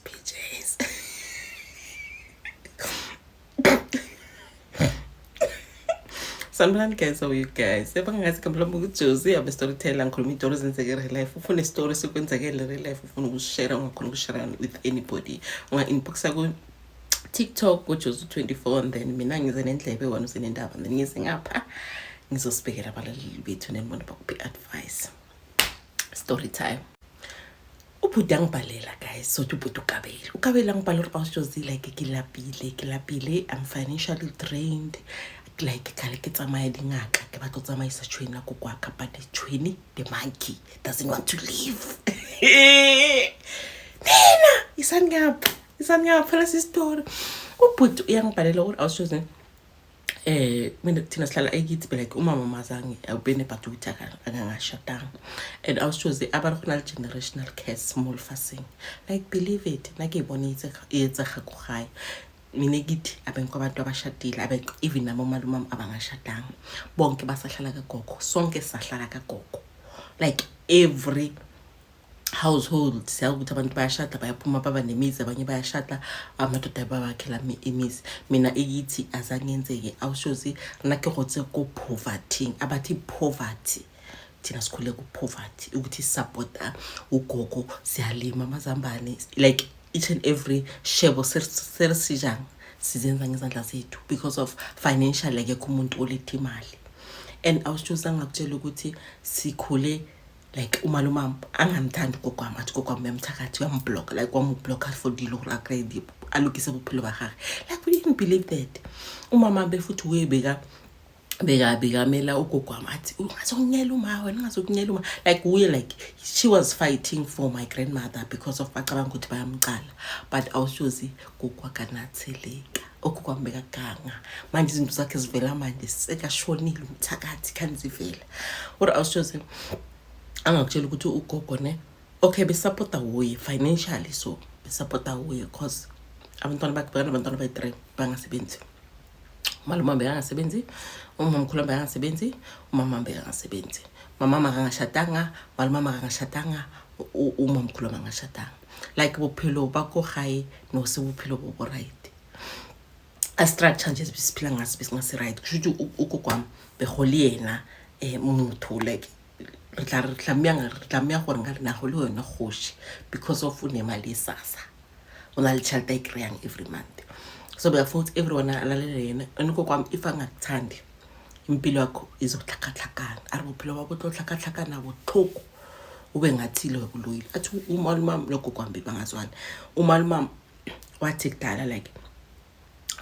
PJs. Sanibonani guys, how are you guys? Sebangazi igama lami nguJosie, I'm a storyteller, ngikhuluma iy'tori ezenzeke real life. Ufuna isitori esikwenzekele real life, ufuna ukusishare, ungakhona ukushare with anybody. Unga-inboxa ku-TikTok kuJosie 24 and then mina ngize nendlebe, wena uze nendaba, and then ngize ngapha ngizosibhekela abalaleli bethu nenibona bakuphi advice. Story time. Ubhuti angibhalela guys, sothi ubhuti ukabele. Ukabele angibhalela uri awusjozi like ke lapile, ke lapile, I'm financially drained. Like khale ke tsamaya dingaka, ke batla go tsamaisa tšhweni la kokwaka, but the tšhweni, the monkey doesn't want to leave. Nina, isani ngapha, isani ngapha lesi story. Ubhuti uyangibhalela uri awusjozi mina thina sihlala ekithi like umama mazange ubenebhadi ukuthi akangashadanga and awushoze abantu go na le generational curse mo lefatsheng like believe it nna ke e bone e etsega ko gae mina kithi abenkho abantu abashadile abenko even nabo malume abangashadanga bonke basahlala kagogo sonke sahlala kagogo like every household siyazi ukuthi abantu bayashada bayaphuma baba nemizi abanye bayashada amadoda babakhela imizi mina ikithi azangenzeke awushozi nna ke gotse ko poverty abathi poverty thina sikhule ku-poverty ukuthi sisapota ugogo siyalima amazambane like each and every shebo se re se jang sizenza ngezandla zethu because of financial akekho umuntu oletha imali and awushozi angakutshela ukuthi sikhule like umalumam angamthandi ugogo wami athi ugogo wami uyamthakathi uyamblock like wamublock for dilo gore a kry a lokise bophelo ba gage like we didn't believe that umama be futhi uye beka beka bekamela ugogo wami athi ungazokunyela uma wena ungazokunyela uma like uye like she was fighting for my grandmother because of bacabanga ukuthi bayamcala but awushozi gogo akanatheleka ugogo wami bekaganga manje izinto zakhe zivela manje sekashonile umthakathi khani zivela uri awushozi angakutshela ukuthi ugogo ne okay besapota wuye financially so besapota wuye cause abantwana bakhe bekanabantwana bayi-three bangasebenzi umalume bekangasebenzi umamkhulu bekangasebenzi umama bekangasebenzi mamama akangashadanga malumama akangashadanga umamkhulu akangashadanga like bophelo ba ko gae no se bophelo bo bo right a structure nje siphila ngaso besingasi right kusho ukuthi ugogo wami begole yena um motho like re tla re tlameya gore nka re nago le yone kgoši because of unemali yesasa o na le tšhelete a e kry-ang every month so bekafuthi everyone alalele yena and ugogo wami if angakuthandi impilo yakho izotlhakatlhakana a re bophelo ba bo tlo tlhakatlhakana botlhoko ube ngathi lo kuloyile athi umalumam nogogo wami bangazwani umalumam wathi kudala like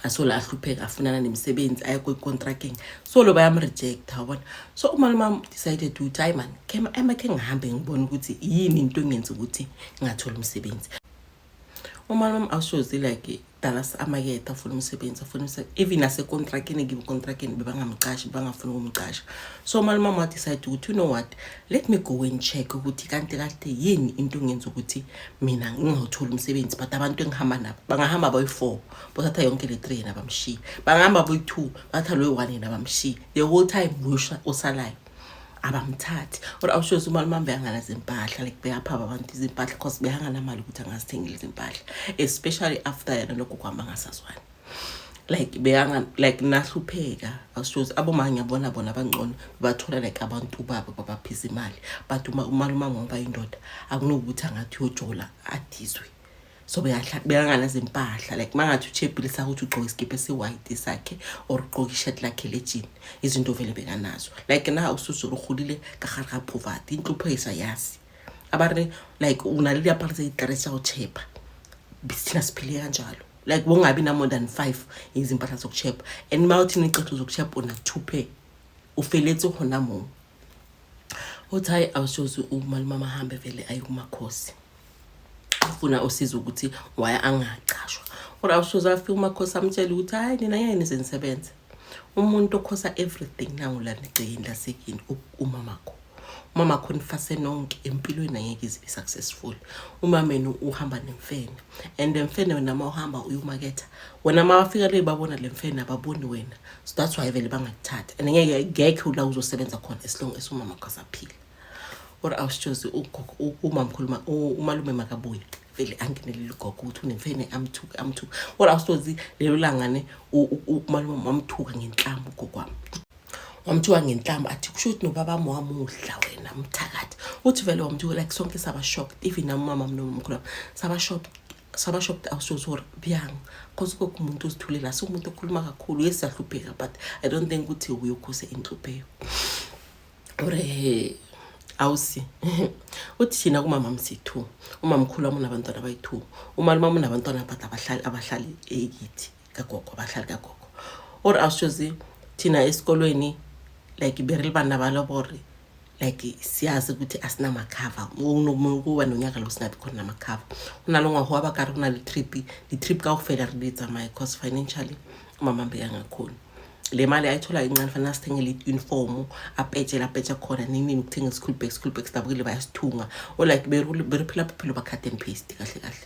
asola ahlupheka afunana nemisebenzi aye kwi-contracting so lo bayamrejecta wabona so umalumam decided ukuthi hayi mani emakhe ngihambe ngibone ukuthi yini into engenza ukuthi ngingatholi umsebenzi umalumam awushozi like Dallas amakethe afuna umsebenzi afuna umsebenzi even nasekontrakini kibukontrakini bebangamqashi bangafuni ukumqasha so umalumama wadecide ukuthi you know what let me go and check ukuthi kanti kahle yini into engenza ukuthi mina ngingawutholi umsebenzi but abantu engihamba nabo bangahamba boyi-four bothatha yonke le three yena bamshiye bangahamba boyi-two bathatha loyi one yena bamshiye the whole time osalayo abamthathi or awushozi umalume bekangana zimpahla like beyapha abantu izimpahla because bekanganamali ukuthi angazithengela izimpahla especially after yena lokho kuhamba ngasazwani like beyanga like nahlupheka awushozi aboma ngiyabona bona abangcono bathola like abantu babo babaphisa imali but uma umalume ngoba indoda akunokuthi angathi uyojola adizwe so bekanganazimpahla like mangathi uchebhile sakuthi ugqoke isikipha esi-white sakhe or ugqoke ishirt lakhe lejini izinto vele bekanazo like na ususulu urhulile ka gare ga poverty inhluphekisa yazi abare like unale diaparo tse ditlare tsa go chepa thina siphile kanjalo like wongabi na more than 5 izimpahla zokuchepa and ma uthi necethu zokuchepa una two pair ufeletse hona moo uthi hayi awushozi umalumama ahambe vele aye kumakhosi ufuna usizo ukuthi why angacashwa or awushoza afike umakhosi amtshele ukuthi hayi nina ngeke nize nisebenze umuntu okhosa everything nangulana egcekeni lasekini umamakho umamakho nifase nonke empilweni angeke izibe successful umamenu uhamba nemfene and lemfene wena uma uhamba uyomaketha wena uma wafika le babona le mfene ababoni wena so that's why vele bangakuthathi and ngeke ngekho la uzosebenza khona as long as umamakho asaphila or awusitshozi ugogo umamkhulu umalume makabuye Vele angenelele ugogo ukuthi unemfene, amthuke, amthuke. Kodwa awusozi lelo langa ne umalume wamthuka ngenhlamba ugogo wami, wamthuka ngenhlamba, athi kusho ukuthi nobaba wamuhla wena mthakathi. Uthi vele wamthuka, like sonke saba shocked, even namama nomkhulu saba shocked, saba shocked. Awusozi gore byang, cause ugogo umuntu ozithulela, siwumuntu okhuluma kakhulu. Yes, siyahlupheka, but I don't think ukuthi uyokhuse inhlupheko. Ore awusi uthi thina kumama msi-two, umamkhulu wami unabantwana abayi-two, umalume wami unabantwana, but abahlali ekithi kagogo, abahlali kagogo. Or awushozi thina esikolweni like bere le bana ba le gore like siyazi ukuthi asinamakhava, kuba nonyaka lo singabi khona namakhava. Go na le ngwago wa ba kare go na le trip, di-trip ka go fela re di tsamaye cause financially umama bekangakhoni. Le mali ayithola incane, fanele asithengele i-uniform, apetshe la apetsha khona, nini, ukuthenga i-school bag, school bag sidabukile bayasithunga. Or like berephila bophelo ba-cut and paste kahle kahle,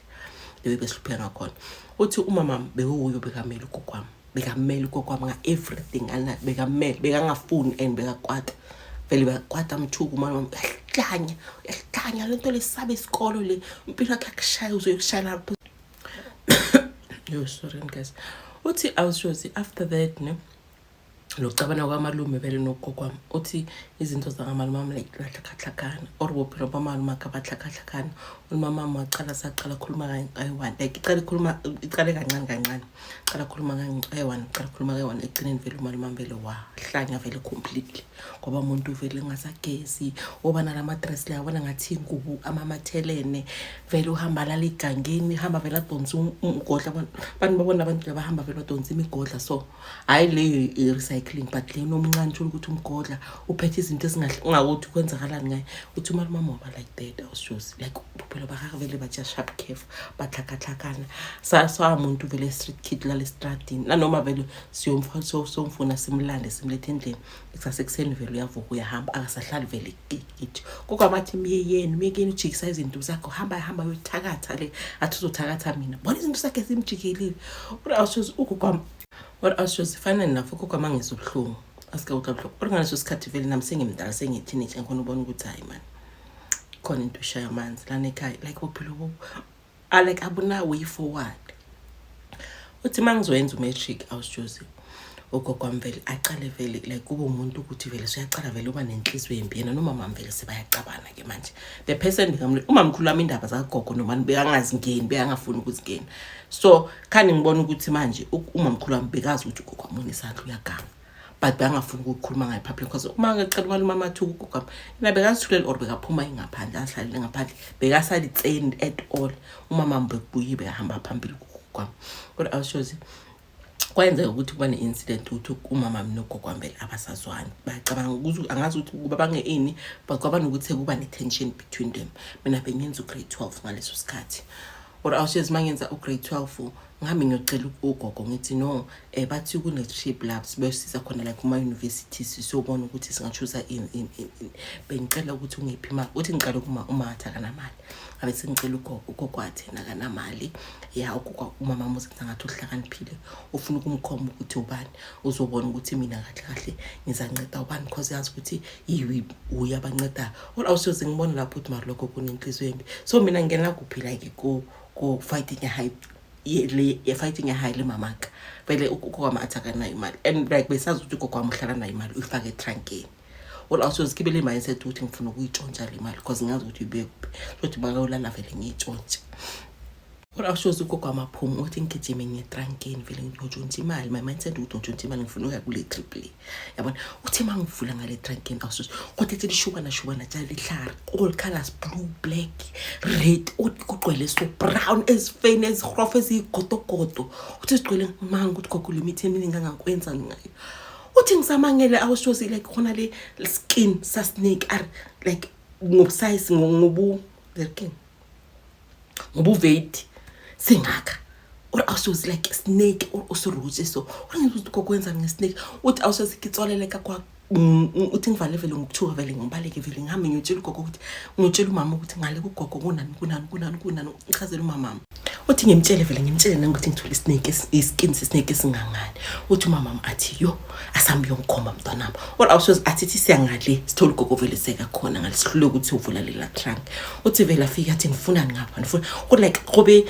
the way besihlupheka ngakhona. Uthi umama bewuyo bekamele ugogo wami, bekamele ugogo wami nga-everything, bekamele, bekangafuni and bekakwata vele, bekakwata, amthuka umama wami, uyahlanya, uyahlanya le nto lesabe isikolo le, impilo yakhe yakushaya, uzoyokushaya lapho. Yo, sorry guys. Uthi awushozi after that ne lokucabana kwamalume vele nogogo wami, uthi izinto zakamalume wami like lahlakahlakana or bophelo bamalume akhe abahlakahlakana. Umama wami wacala saqala khuluma kayi-one, like icala ikhuluma, icale kancane kancane, cala khuluma kayi-one, cala khuluma kayi-one. Ekugcineni vele umalume wami vele wahlanya vele completely, ngoba umuntu vele engasagezi, oba nalama-dress la yabona ngathi ingubo amamathelene, vele uhamba lala egangeni, hamba vele adonse umgodla. Abantu babona abantu labahamba vele badonse imigodla, so hhayi leyo i-recycling, but le nomncane, thola ukuthi umgodla uphethe izinto ezingahle ungakuthi kwenzakalani ngaye. Uthi umalume wami waba like that, awushozi like bophelo bakhe vele batya sharp curve, bahlakahlakana, samuntu vele street kid lale stradini, nanoma vele siyomfuna simlande simlethe endlini kusasekuseni, vele uyavuka uyahamba, akasahlali vele kithi. Kokwamathi myeyeni, myekeni, ujikisa izinto zakho, hamba hamba uyothakatha le, athi uzothakatha mina, bona izinto zakhe zimjikelile. Uri awushozi ugogo, or awushozi fana nafo ugogo amangizwa ubuhlungu, asike uxa buhlungu. Or ngaleso sikhathi vele nami sengimdala, sengiyi-teenager, ngikhona ubona ukuthi hayi man, khona into eshaya amanzi lana ekhaya, like bophilo like abuna way forward. Uthi uma ngizoyenza u-matric, awusjozi ugogo wami vele acale vele like kube umuntu ukuthi vele suyacala vele uba nenhliziyo embi, yena nomama wami vele sebayacabana-ke manje. The person bekamle umamkhulu wami indaba zakagogo nomani bekangazingeni, bekangafuni ukuzingena. So khani ngibona ukuthi manje umamkhulu wami bekazi ukuthi ugogo wami unesandla, uyaganga, but bekangafuni ukukhuluma ngayo public, because uma ngecela umalume amathuka ugogo wami yena bekazithulela or bekaphuma ingaphandle, azihlalele ngaphandle, bekasalitseni at all. Umama wami bekubuye bekahamba phambili kugogo kwami. Kodwa awushozi kwayenzeka ukuthi kuba ne-incident ukuthi umama wami nogogo wami vele abasazwani, bacabanga ukuthi angazi ukuthi kuba bange ini, but kwaba nokuthi sekuba ne-tension between them. Mina bengenza u-grade 12 ngaleso sikhathi. Or awushozi uma ngenza u-grade 12, ngihambe ngiyocela ugogo, ngithi no, bathi kune-trip lapho sibeyosiza khona like kuma-universities, siyobona ukuthi singa-choose-a ini ini ini ini, bengicela ukuthi ungiphi imali. Uthi ngicela kuma uma athi akanamali, ngabe sengicela ugogo, ugogo wathi yena akanamali. Ya, ugogo umama uzenza ngathi uhlakaniphile, ufuna ukumkhomba ukuthi ubani, uzobona ukuthi mina kahle kahle ngizanceda ubani, because yazi ukuthi uye abancedayo. Or awusoze ngibona lapho ukuthi mara lokho kunenhliziyo embi. So mina ngingena kuphi like ku-fighting high le fighting high le mamaka vele ugogo wami athi akanayo imali, and like besazi ukuthi ugogo wami uhlala nayo imali, uyifake etrankeni. Or awusozikhibele i-mindset ukuthi ngifuna ukuyitshontsha le mali, because ngiyazi ukuthi uyibeke kuphi, sokuthi bakayolala vele ngiyitshontshe. Or awushozi ugogo wamaphuma uthi ngigijime ngiye etrankeni vele ngiyotshontsha imali. My mindset ukuthi ngitshontsha imali, ngifuna ukuya kule trip le, yabona. Uthi uma ngivula ngale trankeni, awushozi kodwa ethi lishubana shubana tshala lihlari, all colors, blue, black, red, uthi kugcwele so brown, ezifeni ezihrofu, eziyigodogodo. Uthi zigcwele manga ukuthi gogo le mithi eminingi angakwenzani ngayo. Uthi ngisamangele, awushozi like khona le skin sa-snake ar like ngobusize ngobu lekin ngobuveti singaka. Or awusozi like snake or usirutshe, so urangiza ukuthi gogo wenzani nge-snake. Uthi awusozi kitswalele ka kwa uthi ngivale vele ngokuthuka, vele ngibaleke, vele ngihambe ngiyotshela ugogo ukuthi ngiyotshela umama ukuthi ngale kugogo kunani kunani kunani kunani, ngichazele umamami. Uthi ngimtshele vele, ngimtshele nangokuthi ngithole isnake, iskin sesnake esingangani. Uthi umama athi yo, asambe uyongikhomba mntwanami. Or awusoze athi thi siyangale, sithole ugogo vele sekakhona ngale, sihlule ukuthi uvula lela trunk. Uthi vele afike athi nifunani ngapha, nifuna ku like kube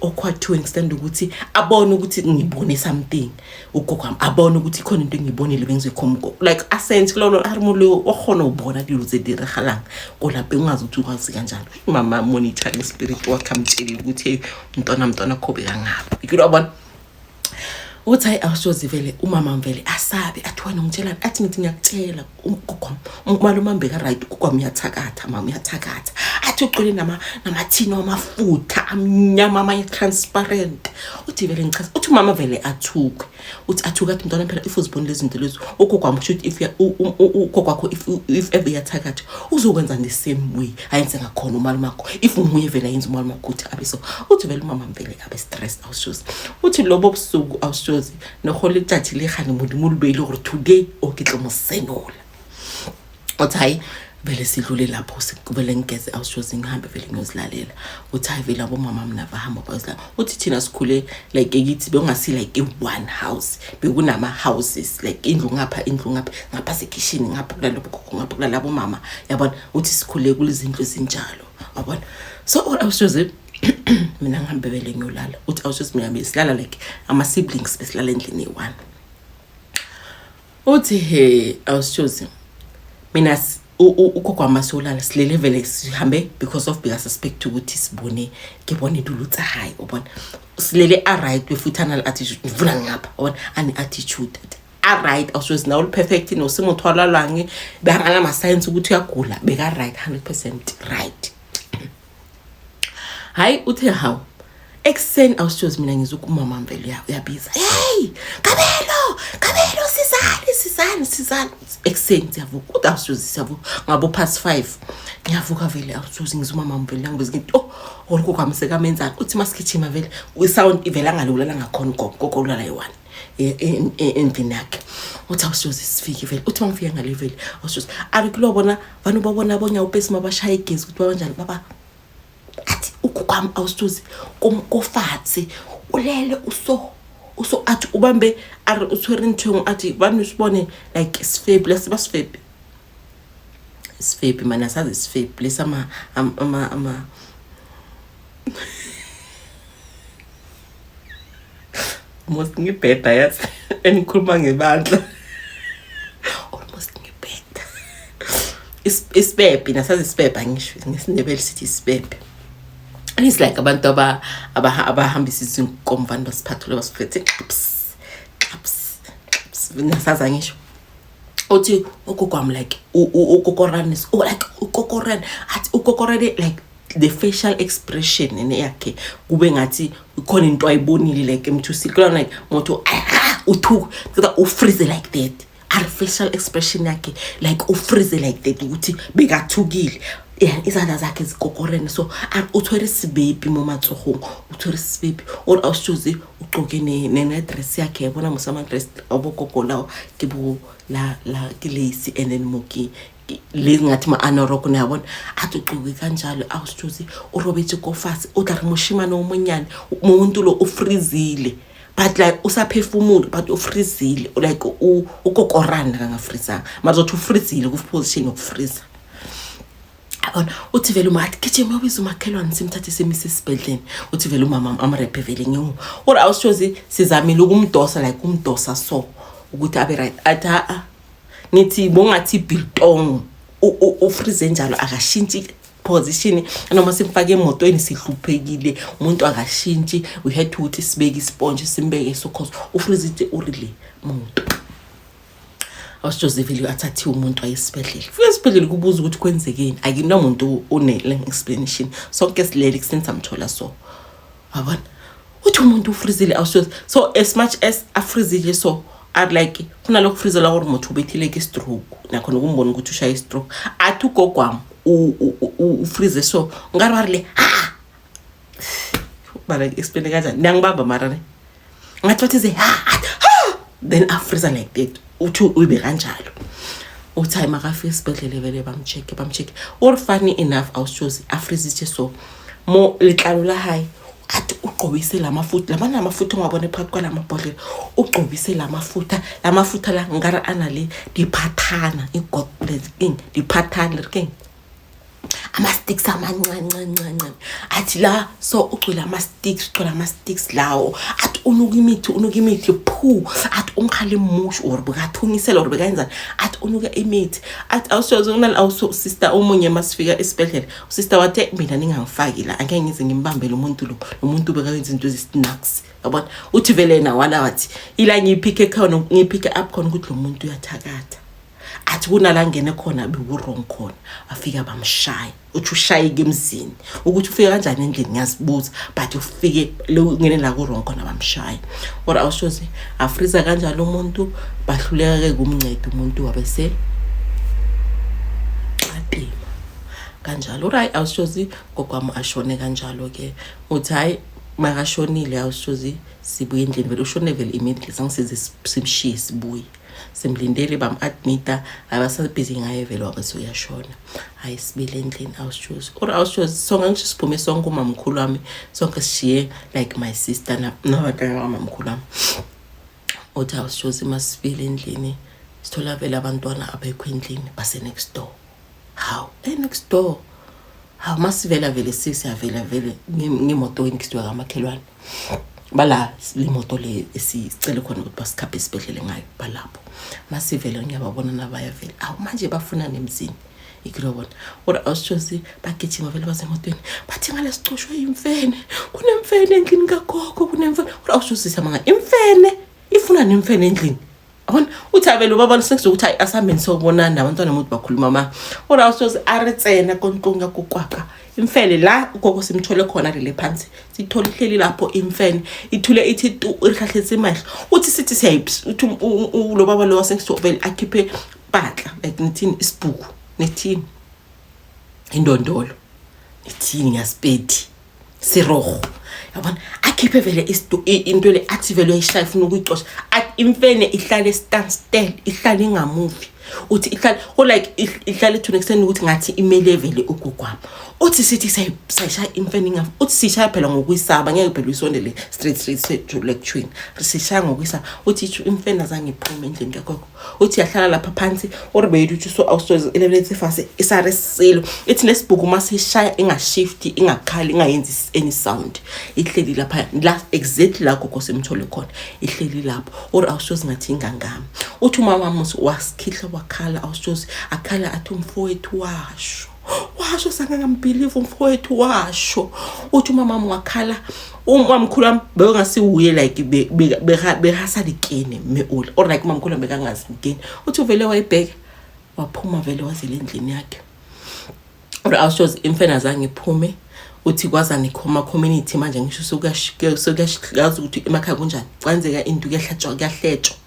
awkward to understand ukuthi abone ukuthi ngibone something. Ugogo wami abone ukuthi khona into engiyibonile bengizoyikhomba ugogo, like asense kulolo arimo wakghona ubona dilo tse diragalang ko lapeng, ungazi ukuthi ukwazi kanjani. Mama monitoring spirit wakhe amtshelile ukuthi hey mntwana, mntwana khobe kangapha ikilo, wabona. Uthi hayi awusoze vele umama vele asabe, athi wena ungitshelani? Athi ngithi ngiyakutshela ugogo wami, umalume wami beka-right, ugogo wami uyathakatha, mama uyathakatha. Athi ugcwele namathini wamafutha amnyama, amanye transparent. Uthi vele ngichaza, uthi umama vele athukwe, uthi athuke, athi mntwana phela if uzibona lezi zinto lezi, ugogo wami kusho ukuthi if ugogo wakho if ever uyathakatha uzokwenza the same way ayenze ngakhona umalume wakho, if nguye vele ayenza umalume wakho ukuthi abe so. Uthi vele umama vele abe stressed. Awushozi uthi lobo busuku awushozi nogo letsatsi le gane Modimo le beile gore today o ke tlo mo senola. Uthi hayi vele sidlule lapho, vele ngigeze awushozi, ngihambe vele ngiyozilalela. Uthi hayi vele abomama mna bahamba bayozilalela. Uthi thina sikhule like ekithi bekungasi like i-one house, bekunama-houses like indlu ngapha, indlu ngapha, ngapha sekhishini, ngapha kulalabo gogo, ngapha kulalabo mama, yabona. Uthi sikhule kulezindlu ezinjalo, yabona. So awushozi mina ngihambe vele ngiyolala. Uthi awushozi mina besilala like ama-siblings, besilala endlini eyi-one. Uthi he awushozi mina ugogo wami asiyolala, silele vele, sihambe because of beka-suspect ukuthi sibone ke bone dilo tsa hae, ubona. Silele a-right futhi anale attitude, ngivula ngapha, ubona, ane-attitude a-right. Awushozi nawe uli-perfect nosimotho walalwange bekanganama-science ukuthi uyagula, beka-right 100% right. Hayi uthe hawu ekuseni awushozi mina ngizwa umama vele uyabiza, hey Kabelo, Kabelo, sizani, sizani, sizani. Ekuseni siyavuka, uthi awushozi siyavuka ngabo past 5, ngiyavuka vele awushozi ngizwa umama vele ngibiza, ngithi oh ugogo wami sekamenzani. Uthi masigijima vele isound ivela ngale ulala ngakhona ugogo, gogo ulala yi-one endlini yakhe. Uthi awushozi sifike vele, uthi mangifika ngale vele awushozi ari kulobona vanhu babona bonyawupesi mabashaya igezi ukuthi babanjani baba. Athi ugogo wami awushozi kofatse ulele uso athi ubambe a re o tshwere ntho engwe, athi vanhu sibone like sifebi lesiba sifebi, sifebi mana sazi sifebi lesi ama almost ngibheda yazi engikhuluma ngebandla, almost ngibheda isipepi nasazi isipepi, angisho ngesiNdebele sithi isipepi. And it's like abantu abahambisa izinkomo vanhu basiphathule basiphethe xaps xaps xaps, nasazi angisho. Uthi ugogo wami like ukokorane, like ukokorane, athi ukokorane like the facial expression ene yakhe kube ngathi khona into ayibonile like emthusile kulana, like motho uthuka qeda ufreeze like that. Ari facial expression yakhe like ufreeze like that ukuthi bekathukile, yeah, izandla zakhe zikokorene so uthwere sibebi mo matsogong, uthwere sibebi or awushozi ugcoke ne-dress yakhe, yabona mos ama-dress abogogo lawo ke bo la la ke lace and then mo ke le ngathi ma-anorok, niyabona. Athi ugcoke kanjalo awushozi urobetse ko fatshe, o tla re moshimane o monyane umuntu lo ufreezile but like usaphefumula but ufreezile like ukokorana kangafreezanga mara zothi ufreezile ku-position yokufreeza, yabona. Uthi vele uma athi gijima uyobiza umakhelwane simthathe simise esibhedleni. Uthi vele umama amrephe vele ngiwo or awushozi sizamile ukumdosa like umdosa so ukuthi abe right, athi ha ngithi bongathi biltong ufreeze njalo akashintshi position noma simfake emotweni, sihluphekile umuntu akashintshi. We had to ukuthi sibeke isponge simbeke so cause ufreeze ithi urile muntu. Awushozi vele athathiwe umuntu aye esibhedlela, fika esibhedlela kubuza ukuthi kwenzekeni, akunamuntu one-explanation, sonke silele kuseni samthola so, yabona. Uthi umuntu ufreezile awushozi so as much as afreezile so ari like kunalokhu freezela gore motho o bethile ke stroke, nakhona ukumbona ukuthi ushaye istroke. Athi ugogo wami ufreeze so ngare ba rile ha mara explain kanjani, niyangibamba mara ne ngathi bathi ze ha ha then afreeza like that. Uthi ube kanjalo, uthi hayi makafika esibhedlele vele bamcheck bamcheck or funny enough awushozi afreezithe so mo letlalo la hae athi Ugcobise lamafutha lamanye amafutha ongawabona phakathi kwalamabhodlela, ugcobise lamafutha, lamafutha la ngara anale diphathana ing diphathana king ama-sticks amancancancancane. Athi la so ugcwele ama-sticks, ugcwele ama-sticks lawo. Athi unuka imithi, unuka imithi phu. Athi umkhale mushu or bekathunyisela or bekayenzani, athi unuka imithi. Athi awushoze kunal awuso sister omunye masifika esibhedlela, usister wathe mina ningangifaki la, angeke ngize ngimbambele umuntu lo, lo muntu bekayenza izinto ezisnacks, yabona. Uthi vele yena wala wathi ila ngiyiphike khona, ngiyiphike up khona ukuthi lo muntu uyathakatha. Athi kunala ngene khona beku-wrong khona, afika bamshaya. Uthi ushayeke emzini, ukuthi ufike kanjani endlini ngiyazibuza, but ufike ngene la ku-wrong khona bamshaya. Or awushozi afriza kanjalo umuntu, bahluleka-ke kumnceda umuntu, wabese atima kanjalo. Urayi awushozi gogwami ashone kanjalo-ke. Uthi hhayi makashonile awushozi sibuye endlini, vele ushone vele immediately, sangisize simshiye sibuye simlindele bam-admita, abasabhizi ngaye vele wabe seyashona. Hayi sibile endlini awushozi or awushozi sonke, ngisho siphume sonke umamkhulu wami, sonke sishiye like my sister nabantwana bamamkhulu wami. Uthi awushozi masibile endlini sithola vele abantwana abekho endlini, base-next door. Hawu, e-next door, hawu masivela vele sisiyavela vele ngemoto next door kamakhelwane, bala le moto le esicele khona ukuthi basikhaphe esibhedlele ngayo, balapho. Masivele ngiyababona nabaya vele, awu manje bafuna nemzini ikilobona. Or awushozi bagijima vele basemotweni, bathi ngale sicoshwe imfene, kunemfene endlini kagogo, kunemfene. Or awushozi samanga imfene ifuna nemfene endlini, yabona. Uthi avele ubaba sekuzokuthi hayi asihambeni siyobonana nabantwana umuntu bakhuluma ma. Or awushozi a re tsena ko ntlong ya kokwaka, imfene la ugogo simthole khona lele phansi, sithole ihleli lapho imfene ithule ithi tu ihlahletse mahlo. Uthi sithi siyayiphi, uthi lo baba lo wasekusovele akhiphe patla like nithini isibhuku, nithini indondolo, nithini ngasipedi siroho, yabona. Akhiphe vele into le, athi vele uyayishaya ifuna ukuyicosha. Athi imfene ihlale standstill, ihlale ingamuvi. Uthi ihlale o like ihlale to next ukuthi ngathi imele vele ugogwami. Uthi sithi sayishaya imfene ingafi. Uthi sishaya phela ngokuyisaba, ngeke phela uyisondele straight straight straight to lecturing, sishaya ngokuyisaba. Uthi imfene azange iphume endlini kagogo. Uthi yahlala lapha phansi or beyithi so awusoze elebeletse fase isare silo. Ithi nesibhuku uma sishaya ingashifti, ingakhali, ingayenzi any sound, ihleli lapha la exactly la gogo simthole khona, ihleli lapho. Or awushozi ngathi ingangami. Uthi umama wami wasikhihla wakhala, awushozi akhala athi umfowethu washo, washo sangangambhiliva umfowethu washo. Uthi umama wami wakhala, umamkhulu wami bekangasiwuye like bekasalikene mme ole or like umamkhulu wami bekangazilikeni. Uthi uvele wayibheka waphuma vele wazela endlini yakhe. Or awushozi imfene azange iphume. Uthi kwazani khoma community manje, ngisho sekuyazi ukuthi emakhaya kunjani, kwenzeka into kuyahlatshwa, kuyahletshwa.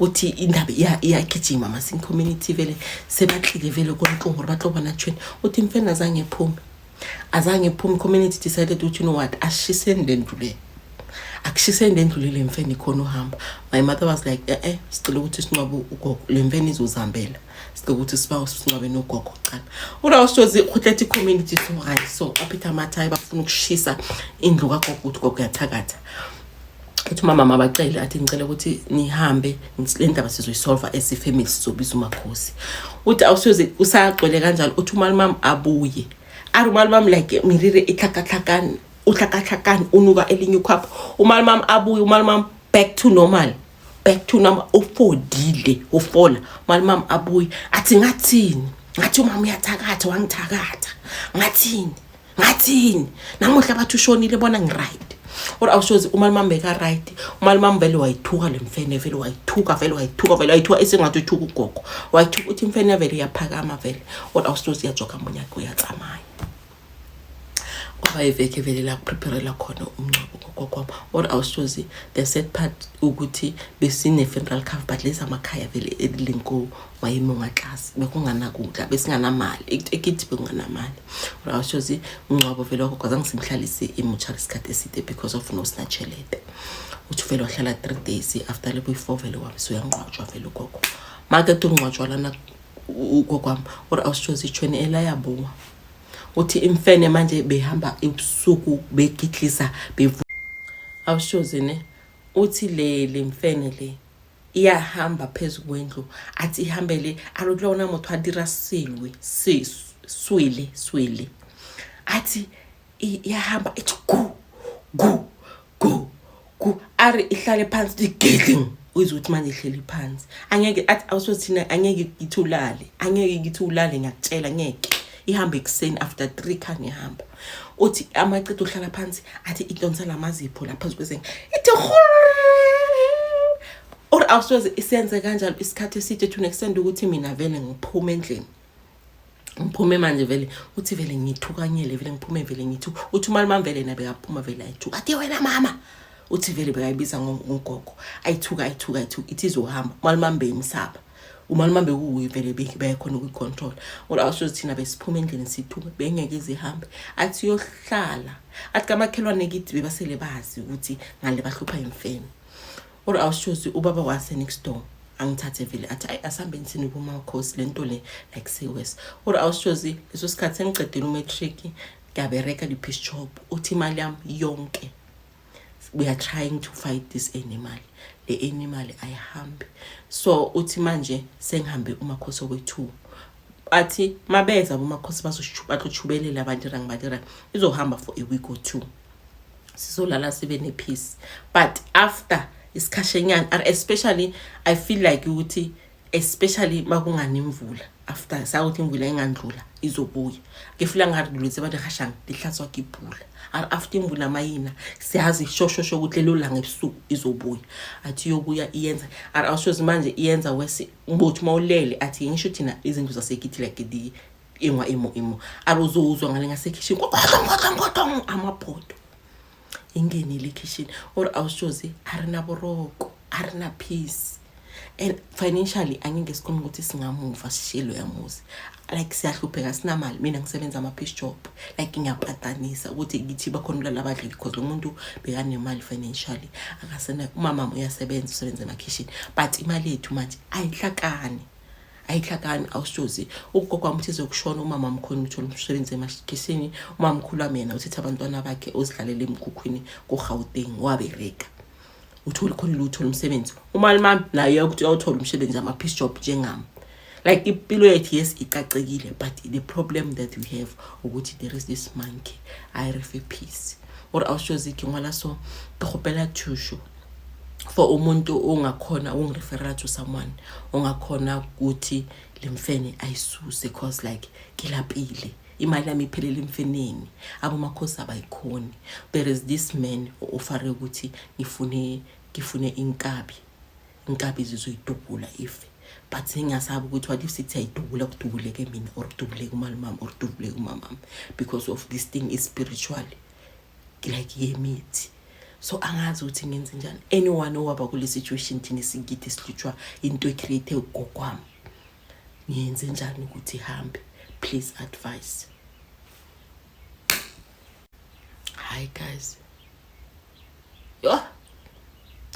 Uthi indaba iyagijima masi community vele sebatlile vele kontlungu gore ba tlo bona tshwene. Uthi imfene azange iphume, azange iphume. Community decided ukuthi you know what, ashiseni le ndlu le, akushiseni le ndlu le, le mfene ikhona uhamba. My mother was like, eh eh, sicela ukuthi sincwabe ugogo, le mfene izozihambela, sicela ukuthi sibawe sincwabe nogogo kuqala. Ura ushozi kgotlethe community so right so baphethe amathayi bafuna ukushisa indlu kagogo, ukuthi ugogo uyathakatha. Uthi umama mabacele, athi ngicela ukuthi nihambe, le ndaba sizoyisolva as ifamily, sizobiza umakhosi. Uthi awusoze usagcwele kanjalo. Uthi umalumami abuye, ari umalumami like mirire ihlakahlakani, uhlakahlakani, unuka elinye ukhwapha. Umalumami abuye, umalumami back to normal, back to normal, ufodile, ufola. Umalumami abuye athi ngathini, ngathi umama uyathakatha, wangithakatha, ngathini, ngathini, namuhla bathi ushonile, bona ngiright. Or awushozi umalumami beka-right. Umalumami vele wayithuka le mfene, vele wayithuka, vele wayithuka, vele wayithuka, esengathi uthuka ugogo, wayithuka. Uthi imfene vele iyaphakama vele. Or awushozi iyajoga munyaka uyatsamaya kwaba iveke vele la kupreparela khona umngcwabo gogo wami. Or awushozi the sad part ukuthi besine-funeral cover, but lezi amakhaya vele elinko maemong a tlase, bekunganakudla, besinganamali ekithi, bekunganamali. Or awushozi umngcwabo vele wagogo azange simhlalise emochari isikhathi eside because of no sina tšhelete. Uthi vele wahlala 3 days, after lebo i-four vele wami suyangqwatshwa vele ugogo, makete ungqwatshwa lana ugogo wami. Or awushozi itshweni elayabuwa. Uthi imfene manje behamba ebusuku begidlisa bevu. Awushozi ne uthi le le mfene le iyahamba phezu kwendlu athi ihambele alokulona motho a dira selwe swele swele athi iyahamba ithi gu gu gu gu ari ihlale phansi igedling uyizwa ukuthi manje ihleli phansi angeke athi awusothina angeke ngithi ulale angeke ngithi ulale ngiyakutshela ngeke ihambe ekuseni after 3 khani ihamba uthi amacede uhlala phansi athi idonsa lamazipho lapha phezu kwezinga ithi or awusoze isenze kanjalo isikhathi eside to an extent ukuthi mina vele ngiphume endlini ngiphume manje vele uthi vele ngithukanyele vele ngiphume vele ngithu uthi umalume wami vele naye bekaphuma vele ayithuka athi wena mama uthi vele bekayibiza ngogogo ayithuka ayithuka ayithuka ithi izohamba umalume wami beyimsaba umalume wami bekuwuye vele bekhona ukuyicontrol or awusho thina besiphuma endlini sithuke bengeke izihambe athi uyohlala athi kamakhelwane kithi bebasele bazi ukuthi ngale bahlupha imfene or awushozi ubaba wase next door angithathe vele athi ayi asihambeni sini kumakhosi le nto le like sewes or awushozi leso sikhathi sengicedile umatric ngiyabereka di-piece job uthi imali yami yonke we are trying to fight this animal le animal ayihambi so uthi manje sengihambe umakhosi okwe-two athi mabeza bomakhosi bazochubelela bandirang bandirang izohamba for a week or two sizolala sibe ne-peace but after isikhashenyana especially i feel like ukuthi especially makungani imvula after sakuthi imvula ingandlula izobuya ke feel ngathi dilo tse ba di gashang di hlatswa ke pula a after imvula mayina siyazi shoshosho ukuthi lelo langa ebusuku izobuya athi iyobuya iyenza a awushozi manje iyenza wesi ngibothi uma ulele athi ngisho thina izindlu zasekithi like di ingwa imo imo arozowuzwa ngale ngasekhishini kodong amabhodo ingenile ekhishini or awushozi a re na boroko a re na peace and financially angeke sikhona ukuthi singamuva sishiye loya muzi like siyahlupheka sinamali mina ngisebenza ama-piece job like ngiyapatanisa ukuthi ngithi bakhona ulala abadlile because lo muntu bekanemali financially akasenayo umama uyasebenza usebenza emakhishini but imali yethu manje ayihlakani ayihlakani awushozi ugogo wami uthize ukushona umama mkhona uthola umsebenzi emakhishini umamkhulu wami yena uthethe abantwana bakhe ozidlalela emkhukhwini ko-gauteng wabereka uthole khona lutho umsebenzi umalume wami naye ukuthi uyawuthola umsebenzi ama-piece job njengami like impilo yethu yes icacekile but the problem that we have ukuthi there is this monkey a re fe peace or awushozi ke ngwala so ke kgopela thušo for umuntu ongakhona ungireferela to someone ongakhona ukuthi lemfene ayisuse cause like kilapile imali yami iphelele emfeneni abomakhosi abayikhoni there is this man ofare ukuthi ngifune ngifune inkabi inkabi zizoyidubula ife but sengiyasaba ukuthi what if sithi ayidubula kudubuleke mina or kudubuleke umalumami or kudubuleke umamami because of this thing is spiritual like yemithi so angazi ukuthi ngenze njani anyone owaba kule situation thina sikithi sihlutshwa into ecreate ugogo wami ngiyenze njani ukuthi ihambe please advise hi guys yo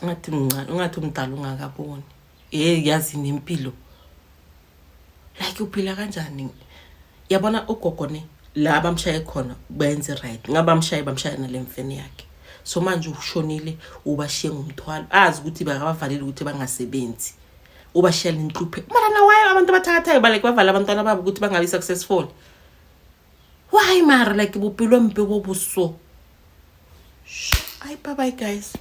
ngathi mncane ungathi umdala ungakaboni hey yazi nempilo like uphila kanjani yabona ugogo ne la bamshaye khona benze right ngaba bamshaye bamshaya nale mfene yakhe so manje ushonile ubashiye ngomthwalo azi ukuthi bakabavalile ukuthi bangasebenzi ubashiya lenhluphe mara na why abantu abathakathayo balike bavala abantwana babo ukuthi bangabi successful why mara like bupilo mpe bo boso ayi bye bye guys.